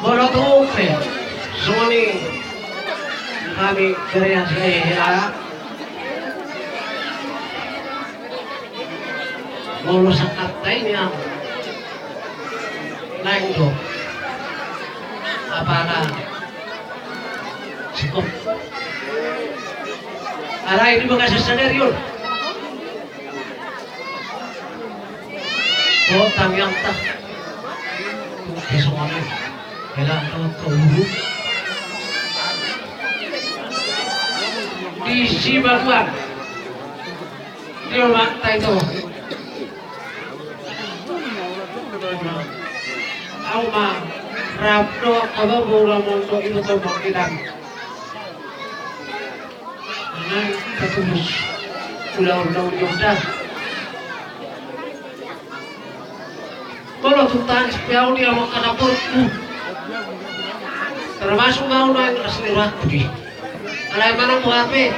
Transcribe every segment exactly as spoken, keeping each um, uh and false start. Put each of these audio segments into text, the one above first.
Molo tung pe songon i hami gereja ni hela, molo sangkapta i nian, naeng do apala sikop. Alai di bagasan sadari on, dohot tangiangta, tung pe songon i hela, dohot boru, di sibaguan, di omakta ito. Au ma rap do angka boru, amang dohot inang, manang patulus ulaon-ulaon ni on da. Molo tung tahan sipe au di amang, angka na porlu, termasuk ma au naeng las ni rohangku di, alai manang boha pe,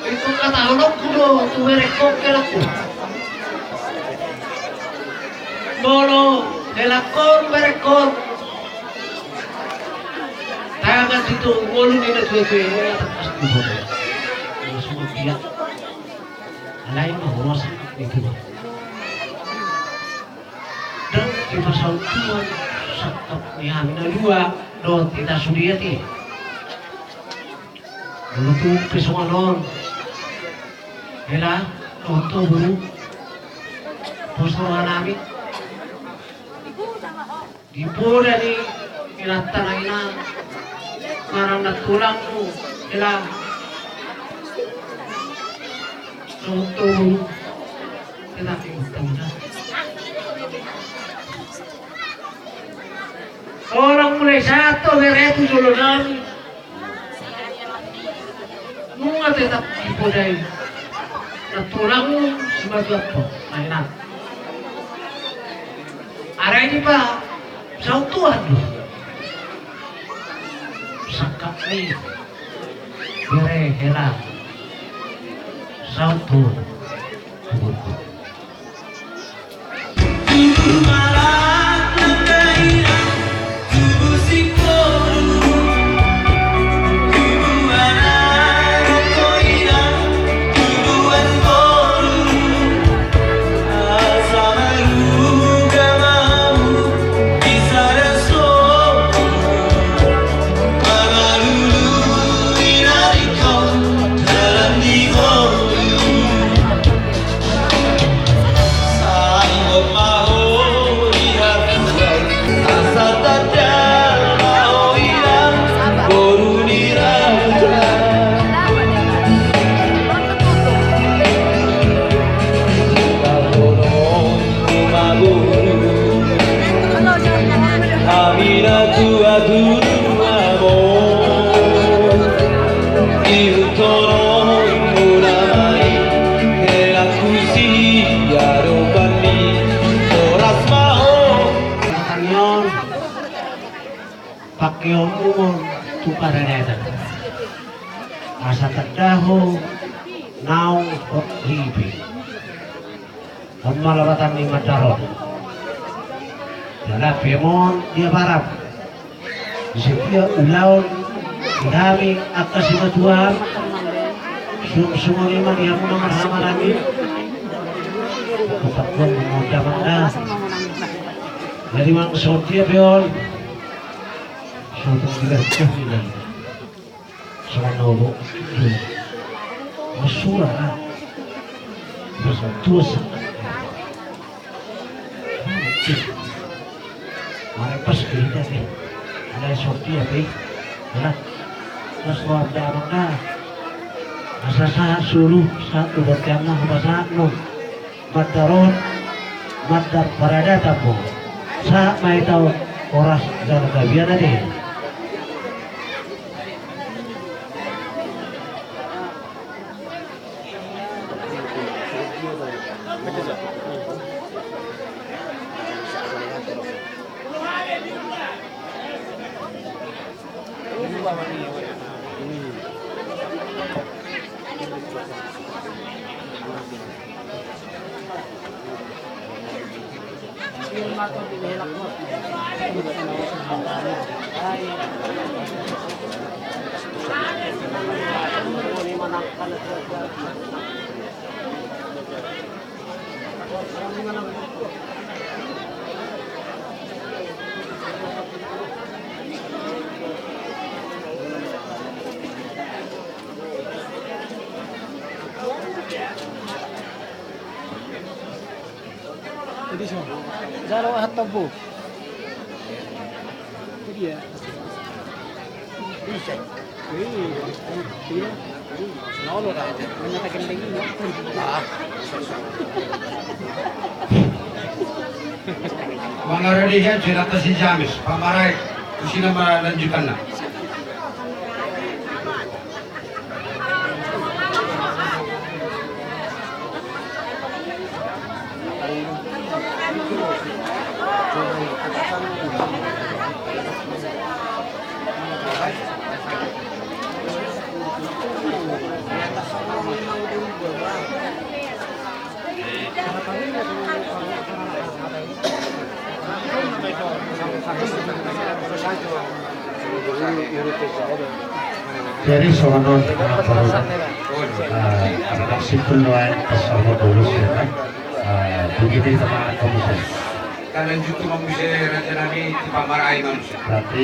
ingkon hatahononku do tu berengkon, helangku. Molo helangkon, berengkon, tangan tu ngolu ni natuatua i, tangkas tu boru. Molo songon dia, alai ma hurosa di Tuhan. Ndang dipasaut Tuhan sangkap ni hami na dua dohot hita sude, ate. Molo tung pe songon on, hela, dohot boru, pos roha nami di poda ni inanta na inang manang nantulangmu, hela, dohot boru. Hela, ingkon da. Holan mulai sahat tu bere tu jolo nami, nunga tetap di poda i nantulangmu Simatupang, na inang. Alai dipasaut Tuhan do sangkap ni bere, hela, saut tu tubuhku. Pangkeonmuna tu paradaton, asa tanda ho naung hot ripe. On ma lapatan ni mandar on. Jala pe on dia parap di setiap ulaon di hami angka simatuam. Sung songon i ma di hamu na marhahamaranggi. Kupakuan mangondang-ondang. Jadi manang songon dia pe on. Songon dia pe on. Songon na obo. Masura. Masura tuas. Mare pas kita te. Ada sopi apa? Ada. Pas roda mangga. Asa sahat sulu, sahat tu batianna, asa sahat no. Mandar on, mandar paradaton bo. Sahat ma hita horas jala gabe, ate. Jadi so, jalo ahat tobu. Jadi ya. Bisa. Iya. Iya. Nolo dah. Menyatakan diri. Ah. Mangaradihan cerita si James, pamarai, kusina melanjutkan. Jadi songon on, eh, baru, eh, ada simpul doang, pas sama tulus ya kan. Eh, begitu itu mah kamu sih. Karena justru manusia raja nami di pamarai manusia. Berarti